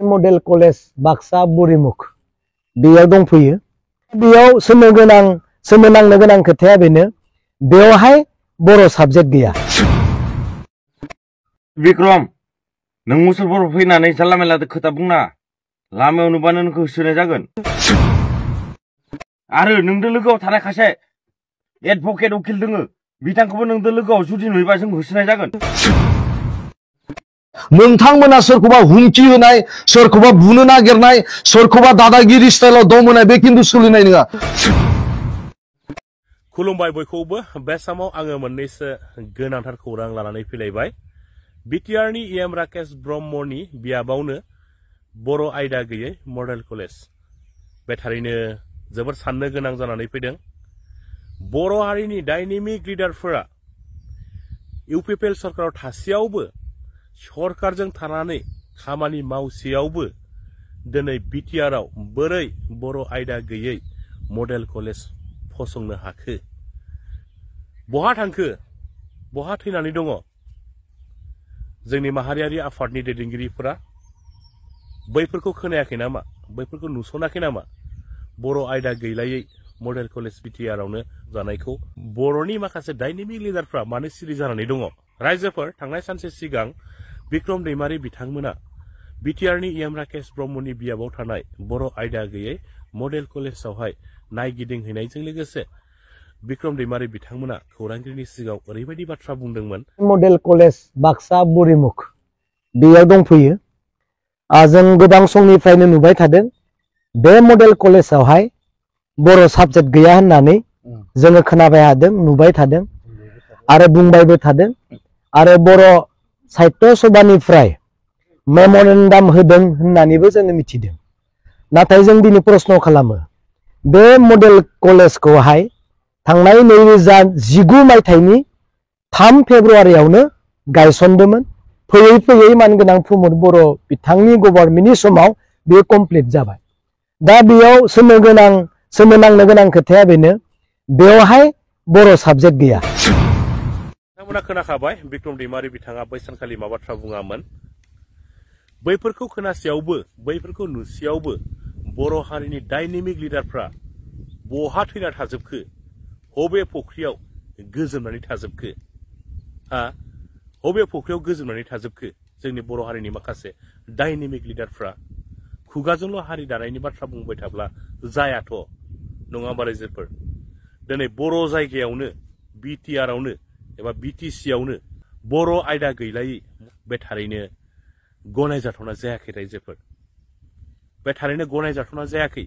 Model college Baksa बुरिमुख बेयाव दंफैयो। बेयाव सोमोनांनो गोनां खोथाया बेनो बेवहाय बर' साबजेक्ट गैया। बिक्रम नों मुसलपुर फैनानै जानला मेनला खोथा बुंना लामायाव नुबानो नोंखौ होसोनाय जागोन। आरो नोंदो लोगोआव थानाय खासे एडभकेट उकिल दोङो बिथांखौबो नोंदो लोगोआव जुदि नुयोबा जों होसोनाय जागोन। नोंथांमोना सोरखौबा हुमखि होनाय, सोरखौबा बुनो नागिरनाय, सोरखौबा दादागिरि स्टाइलाव दम होनाय बे खिन्थु सोलिनाय नङा। खुलुमबाय बयखौबो। बे समाव आङो मोननैसो गोनांथार खौरां लानानै फैलायबाय। बिटिआरनि इएम राकेश ब्रह्मनि बियाबावनो बर' आयदा गैयै मडेल कलेज। बे थारैनो जोबोर साननो गोनां जानानै फैदों। बर' हारिनि डायनेमिक लिडारफोरा इउपिपिएल सरकाराव थासेयावबो सरकारजों थानानै खामानि मावसेयावबो दिनै बिटिआरआव बोरै बर' आयदा गैयै मडेल कलेज फसंनो हाखो? बहा थांखो? बहा थैनानै दङ? जोंनि माहारियारि आफादनि दैदेनगिरिफोरा बैफोरखौ खोनायाखै नामा? बैफोरखौ नुसनाखै नामा? बर' आयदा गैलायै मडेल कलेज बिटिआरआवनो जानायखौ बर'नि माखासे डायनेमिक लिडारफ्रा मानो सिरि जानानै दङ? रायजोफोर, थांनाय सानसे सिगां बिक्रम दैमारि बिथांमोना बिटिआरनि इएम राकेश ब्रह्मनि बियाबाव थानाय बर' आयदा गैयै मडेल कलेजावहाय नायगिदिंहैनायजों लोगोसे बिक्रम दैमारि बिथांमोना खौरांगिरिनि सिगाङाव ओरैबायदि बाथ्रा बुंदोंमोन। मडेल कलेज बाक्सा बुरिमुख बेयाव दंफैयो। जों गोबां समनिफ्रायनो नुबाय थादों बे मडेल कलेजावहाय बर' साबजेक्ट गैया होननानै जोङो खोनाबाय थादों, नुबाय थादों आरो बुंबायबो थादों। आरो बर' साहित्य सभानिफ्राय मेम'रेन्डाम होदों होननानैबो जोङो मिथिदों। नाथाय जों दिनै प्रश्न खालामो बे मडेल कलेजखौहाय थांनाय 2019 मायथाइनि 3 फेब्रुवारियावनो गायसनदोंमोन। फैयै फैयै मानगोनां प्रमद बर' बिथांनि गभर्नमेन्टनि समाव बेयो कमप्लिट जाबाय। दा बेयाव सोमोनांनो गोनां खोथाया बेनो बेवहाय बर' साबजेक्ट गैया। नोंथांमोना खोनाखाबाय बिक्रम दैमारि बिथाङा बै सानखालि मा बाथ्रा बुङामोन। बैफोरखौ खोनासेयावबो, बैफोरखौ नुसेयावबो बर' हारिनि डायनेमिक लिडारफ्रा बहा थैना थाजोबखो? बबे फख्रियाव गोजोमनानै थाजोबखो? बबे फख्रियाव गोजोमनानै थाजोबखो जोंनि बर' हारिनि माखासे डायनेमिक लिडारफ्रा? खुगाजोंल' हारि दानायनि बाथ्रा बुंबाय थाब्ला जायाथ', नङा होमबा रायजोफोर? दिनै बर' जायगायावनो बिटिआरआवनो एबा बिटिसिआवनो बर' आयदा गैलायै बे थारैनो गनायजाथावना जायाखै रायजोफोर। बे थारैनो गनायजाथावना जायाखै।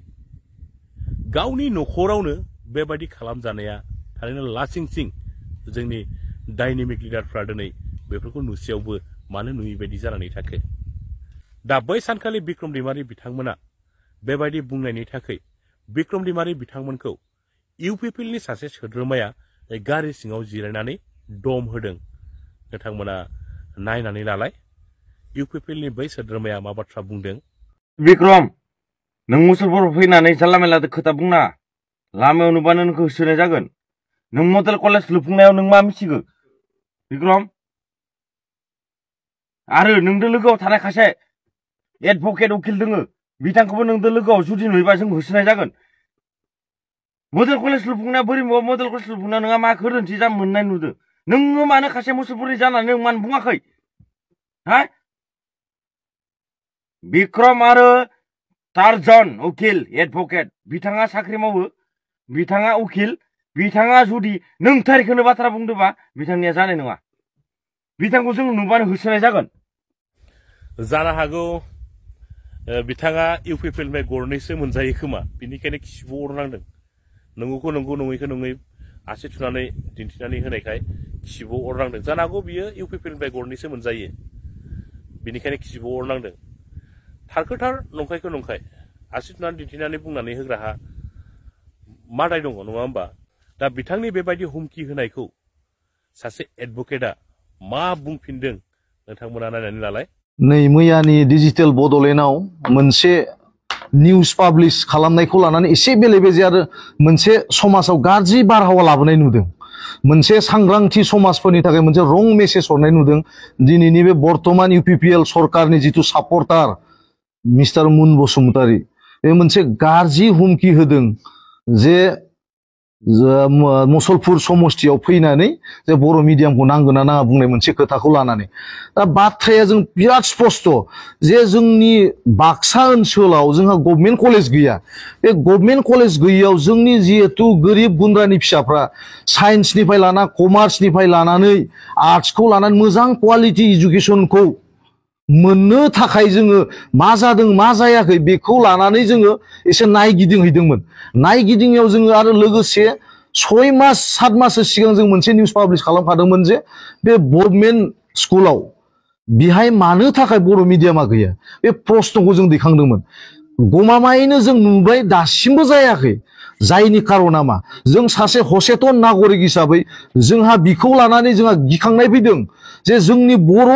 गावनि न'खरावनो बेबायदि खालामजानाया थारैनो लासिंसिं। जोंनि डायनेमिक लिडारफ्रा दिनै बेफोरखौ नुसेयावबो मानो नुयै बायदि जानानै थाखो? दा बै सानखालि बिक्रम दैमारि बिथांमोना बेबायदि बुंनायनि थाखाय बिक्रम दैमारि बिथांमोनखौ इउपिपिएलनि सासे सोद्रोमाया गारि सिङाव जिरायनानै दम होदों। नोंथांमोना नायनानै लालाय इउपिपिएलनि बै सोद्रोमाया मा बाथ्रा बुंदों। बिक्रम नों मुसलपुर फैनानै जानला मेनला खोथा बुंना लामायाव नुबानो नोंखौ होसोनाय जागोन। नों मडेल कलेज लुफुंनायाव नों मा मिथिगौ बिक्रम? आरो नोंदो लोगोआव थानाय खासे एडभकेट उकिल दोङो बिथांखौबो नोंदो लोगोआव जुदि नुयोबा जों होसोनाय जागोन। मडेल कलेज लुफुंनाया बोरै मडेल कलेज लुफुंनायाव नोंहा मा गोरोन्थि जा मोननाय नुदों? नोङो मानो खासे मुसलपुरनि जानानै नों मानो बुङाखै? बिक्रम आरो टारजन उकिल एडभकेट बिथाङा साख्रि मावो, बिथाङा उकिल, बिथाङा जुदि नोंथारखौनो बाथ्रा बुंदोंबा बिथांनिया जानाय नङा। बिथांखौ जों नुबानो होसोनाय जागोन। जानो हागौ बिथाङा इउपिपिएलनिफ्राय गरनैसो मोनजायो खोमा, बिनिखायनो खिबु अरनांदों। नंगौखौ नंगौ, नङैखौ नङै आसि थुनानै दिन्थिनानै होनायखाय खिबु अरनांदों। जानो हागौ बियो इउपिपिएलनिफ्राय गरनैसो मोनजायो, बिनिखायनो खिबु अरनांदों। थारखोथार, नंखायखौ नंखाय आसि थुनानै दिन्थिनानै बुंनानै होग्राहा मा दाय दङ, नङा होमबा? दा बिथांनि बेबायदि हुमखि होनायखौ सासे एडभकेटआ मा बुंफिनदों नोंथांमोना नायनानै लालाय। नै मैयानि डिजिटेल बड'लेण्डआव मोनसे निउस पाब्लिश खालामनायखौ लानानै एसे बेले बेजे आरो मोनसे समाजाव गाज्रि बारहावा लाबोनाय नुदों। मोनसे सांग्रांथि समाजफोरनि थाखाय मोनसे रं मेसेज हरनाय नुदों। दिनैनि बे बर्तमान इउपिपिएल सरकारनि जिथु सापर्टार मिस्टार मुन बसुमतारी बे मोनसे गाज्रि हुमखि होदों जे मुसलपुर समष्टियाव फैनानै जे बर' मिडियामखौ नांगोना नाङा बुंनाय मोनसे खोथाखौ लानानै दा बाथ्राया जों बिराद स्पष्ट जे जोंनि बाक्सा ओनसोलाव जोंहा गभर्नमेन्ट कलेज गैया बे गभर्नमेन्ट कलेज गैयैयाव जोंनि जिहेतु गोरिब गुन्द्रानि फिसाफ्रा साइन्सनिफ्राय लाना कमार्सनिफ्राय लानानै आर्ट्सखौ लानानै मोजां क्वालिटि इडुकेसनखौ मोननो थाखाय जोङो मा जादों मा जायाखै बेखौ लानानै जोङो एसे नायगिदिंहैदोंमोन नायगिदिंनायाव जोङो आरो लोगोसे 6 मास 7 माससो सिगां जों मोनसे निउस पाब्लिश खालामखादोंमोन जे बे गभर्नमेन्ट स्कुलाव बिहाय मानो थाखाय बर' मिडियामा गैया बे प्रश्नखौ जों दैखांदोंमोन गमामायैनो जों नुबाय दासिमबो जायाखै जायनि कारना मा जों सासे सचेतन नागरिक हिसाबै जोंहा बिखौ लानानै जोंहा गिखांनाय फैदों जे जोंनि बर'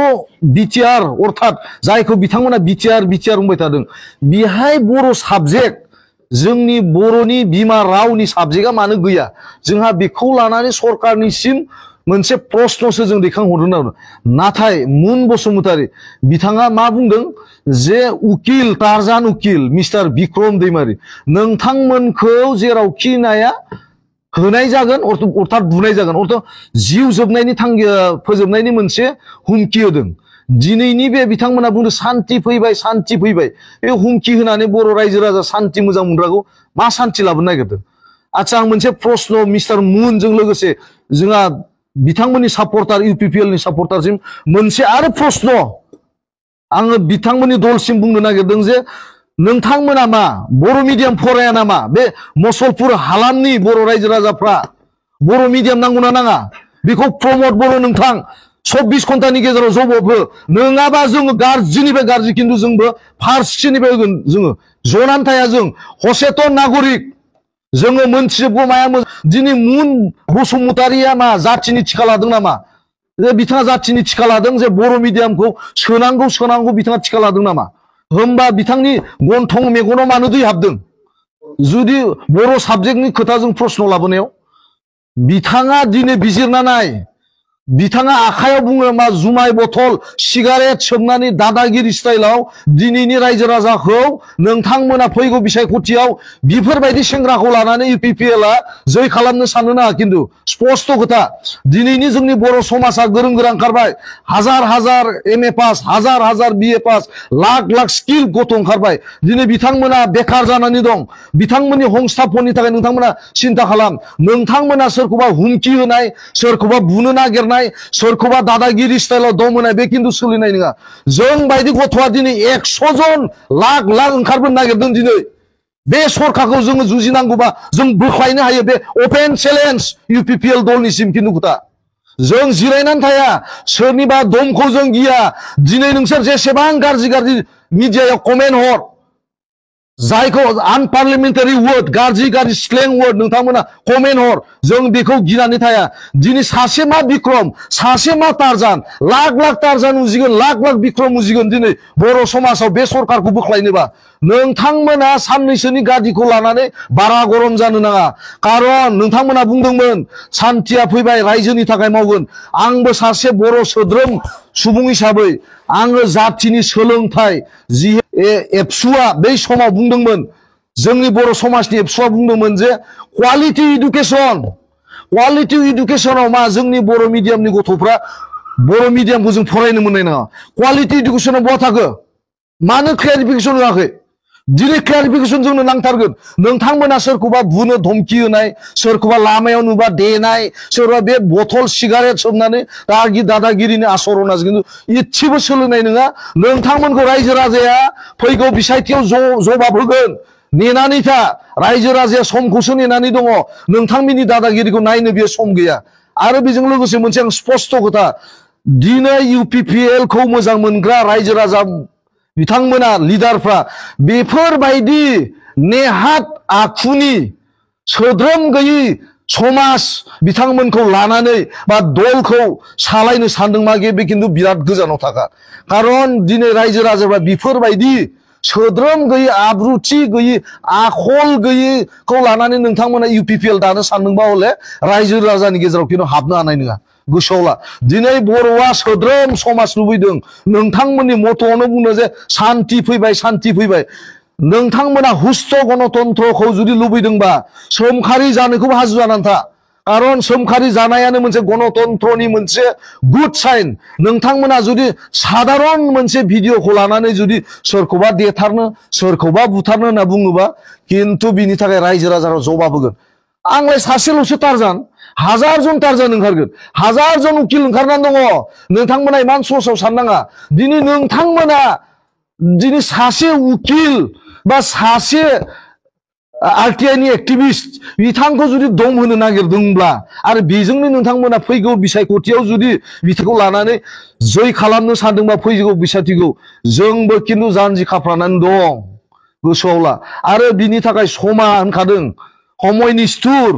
बिटिआर अर्थात जायखौ बिथांमोना बिटिआर बुंबाय थादों बिहाय बर' साबजेक्ट जोंनि बर'नि बिमा रावनि साबजेक्टआ मानो गैया जोंहा बेखौ लानानै सरकारनिसिम मोनसे प्रश्नसो जों दैखांहरदों आरो नाथाय मुन बसुमतारी बिथाङा मा बुंदों जे उकिल टारजान उकिल मिस्टार बिक्रम दैमारी नोंथांमोनखौ जेरावखि नाया होनाय जागोन अर्थात बुनाय जागोन अर्थात जिउ जोबनायनि थांखि फोजोबनायनि मोनसे हुमखि होदों दिनैनि बे बिथांमोना बुंदों शान्ति फैबाय बे हुमखि होनानै बर' रायजो राजा शान्ति मोजां मोनग्राखौ मा शान्ति लाबोनो नागिरदों आच्छा आं मोनसे प्रश्न मिस्टार मुनजों लोगोसे जोंहा बिथांमोननि सापर्टार इउपिपिएलनि सापर्टारसिम मोनसे आरो प्रश्न आङो बिथांमोननि दलसिम बुंनो नागिरदों जे नोंथांमोना मा बर' मिडियाम फराया नामा बे मुसलपुर हालामनि बर' रायजो राजाफ्रा बर' मिडियाम नांगौना नाङा बेखौ प्रमट बर' नोंथां 24 घन्टानि गेजेराव जबाब हो नङाबा जोङो गाज्रिनिफ्राय गाज्रि खिन्थु जोंबो फारसेनिफ्राय होगोन जोङो जनानै थाया जों सचेतन नागरिक जोङो मोनथिजोबगौ माया दिनै मुन बसुमतारीया मा जाथिनि थिखा लादों नामा बिथाङा जाथिनि थिखा लादों जे बर' मिडियामखौ सोनांगौ बिथाङा थिखा लादों नामा होमबा बिथांनि गन्थं मेगनाव मानो दै हाबदों जुदि बर' साबजेक्टनि खोथा जों प्रश्न लाबोनायाव बिथाङा दिनै बिजिरना नाय बिथाङा आखायाव बुङो मा जुमाय बथल सिगारेट सोबनानै दादागिरि स्टाइलाव दिनैनि रायजो राजाखौ नोंथांमोना फैगौ बिसायख'थियाव बेफोरबायदि सेंग्राखौ लानानै इउपिपिएलआ जै खालामनो साननो नाङा खिन्थु स्पष्ट खोथा दिनैनि जोंनि बर' समाजा गोरों गोरा ओंखारबाय हाजार एमए पास हाजार बिए पास लाख स्किल गथ' ओंखारबाय दिनै बिथांमोना बेकार जानानै दं बिथांमोननि हंस्थापननि थाखाय नोंथांमोना सिन्था खालाम नोंथांमोना सोरखौबा हुमखि होनाय सोरखौबा बुनो नागिरनाय सोरखौबा दादागिरि स्टाइलाव दम होनाय बे खिन्थु सोलिनाय नङा जों बायदि गथ'आ दिनै 100 जन लाख ओंखारबोनो नागिरदों दिनै बे सरकारखौ जोङो जुजिनांगौबा जों बोख्लायनो हायो बे अपेन चेलेन्ज इउपिपिएल दलनिसिम खिन्थु खोथा जों जिरायनानै थाया सोरनिबा दमखौ जों गिया दिनै नोंसोर जेसेबां गाज्रि मिडियायाव कमेन्ट हर जायखौ आनपार्लियामेन्टारि वर्ड गाज्रि स्लें वर्ड नोंथांमोना कमेन्ट हर जों बेखौ गिनानै थाया दिनै सासे मा बिक्रम सासे मा टारजान लाख टारजान उजिगोन लाख बिक्रम उजिगोन दिनै बर' समाजाव बे सरकारखौ बोख्लायनोबा नोंथांमोना साननैसोनि गादिखौ लानानै बारा गरम जानो नाङा कारन नोंथांमोना बुंदोंमोन सान्थिया फैबाय रायजोनि थाखाय मावगोन आंबो सासे बर' सोद्रोम सुबुं हिसाबै आङो जाथिनि सोलोंथाइ जि एबसुआ बै समाव बुंदोंमोन जोंनि बर' समाजनि एबसुआ बुंदोंमोन जे क्वालिटि इडुकेसनाव मा जोंनि बर' मिडियामनि गथ'फ्रा बर' मिडियामखौ जों फरायनो मोननाय नङा क्वालिटि इडुकेसनाव बहा थाखो मानो क्लेरिफिकेसन होआखै दिनै क्लेरिफिकेसन जोंनो नांथारगोन नोंथांमोना सोरखौबा बुनो धमकि होनाय सोरखौबा लामायाव नुबा देनाय सोरबा बे बथल सिगारेट सोबनानै दादागिरिनि आसरना खिन्थु इसेबो सोलिनाय नङा नोंथांमोनखौ रायजो राजाया फैगौ बिसायथियाव जबाब होगोन नेनानै था रायजो राजाया समखौसो नेनानै दङ नोंथांमोननि दादागिरिखौ नायनो बियो सम गैया आरो बेजों लोगोसे मोनसे आं स्पष्ट खोथा दिनै इउपिपिएल खौ मोजां मोनग्रा रायजो राजा बिथांमोना लिडारफ्रा बेफोरबायदि नेहात आखुनि सोद्रोम गैयि समाज बिथांमोनखौ लानानै बा दलखौ सालायनो सानदोंमा बे खिन्थु बिराद गोजानाव थाखा कारन दिनै रायजो राजाफ्रा बेफोरबायदि सोद्रोम गैयि आब्रुथि गैयि आखल गैयिखौ लानानै नोंथांमोना इउपिपिएल दानो सानदोंबा हले रायजो राजानि गेजेराव खिन्थु हाबनो हानाय नङा गोसोआव ला दिनै बर'आ सोद्रोम समाज लुबैदों नोंथांमोननि मथ'आवनो बुंनो जे शान्ति फैबाय नोंथांमोना हुस्थ गणतन्त्रखौ जुदि लुबैदोंबा सोमखारि जानोखौबो हाजु जानानै था खारन सोमखारि जानायानो मोनसे गणतन्त्रनि मोनसे गुड साइन नोंथांमोना जुदि साधारन मोनसे भिडिअखौ लानानै जुदि सोरखौबा देथारनो सोरखौबा बुथारनो होनना बुङोबा खिन्थु बिनि थाखाय रायजो राजाफ्रा जवाब होगोन आंलाय सासेल'सो टारजान हाजार जन टारजान ओंखारगोन हाजार जन उकिल ओंखारनानै दङ नोंथांमोना इमान सहसाव साननाङा दिनै नोंथांमोना दिनै सासे उकिल बा सासे RTI नि एक्टिभिस्ट बिथांखौ जुदि दम होनो नागिरदोंब्ला आरो बेजोंनो नोंथांमोना फैगौ बिसायख'थियाव जुदि बिथांखौ लानानै जय खालामनो सानदोंबा फैगौ बिसायख'थिखौ जोंबो खिन्थु जानजि खाफ्रानानै दं गोसोआव ला आरो बिनि थाखाय समा होनखादों समय निस्थुर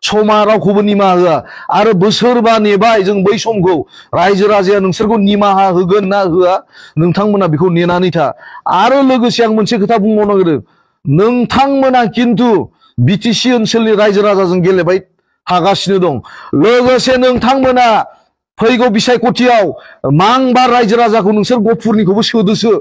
समा रावखौबो निमाहा होआ आरो बोसोरबा नेबाय जों बै समखौ रायजो राजाया नोंसोरखौ निमाहा होगोन ना होआ नोंथांमोना बेखौ नेनानै था आरो लोगोसे आं मोनसे खोथा बुंबावनो नागिरदों नोंथांमोना खिन्थु बिटिसि ओनसोलनि रायजो राजाजों गेलेबाय थागासिनो दं लोगोसे नोंथांमोना फैगौ बिसायख'थियाव मांबार रायजो राजाखौ नोंसोर गफुरनिखौबो सोदोसो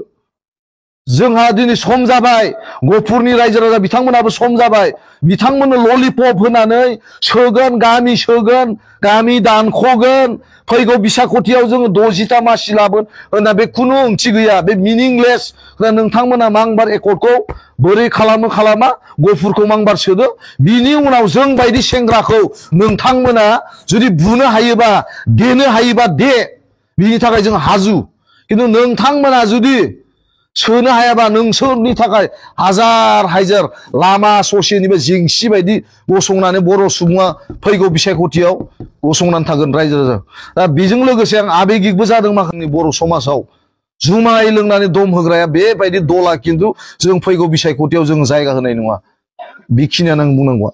जोंहा दिनै सम जाबाय गफुरनि रायजो राजा बिथांमोनाबो सम जाबाय बिथांमोननो ललिपप होनानै सोगोन गामि दानख'गोन फैगौ बिसायख'थियाव जोङो 60टा मासि लाबोन होनना बे खुनु ओंथि गैया बे मिनिंलेस नोंथांमोना मांबार एकर्डखौ बोरै खालामा गफुरखौ मांबार सोदो बिनि उनाव जों बायदि सेंग्राखौ नोंथांमोना जुदि बुनो हायोबा देनो हायोबा दे बिनि थाखाय जों हाजु खिन्थु नोंथांमोना जुदि सोनो हायाबा नोंसोरनि थाखाय हाजार लामा ससेनिबो जेंसि बायदि गसंनानै बर' सुबुङा फैगौ बिसायख'थियाव गसंनानै थागोन रायजो राजा दा बेजों लोगोसे आं आबेगिकबो जादों माखासे बर' समाजाव जुमाय लोंनानै दम होग्राया बेबायदि दला खिन्थु जों फैगौ बिसायख'थियाव जों जायगा होनाय नङा बेखिनियानो आं बुंनांगौआ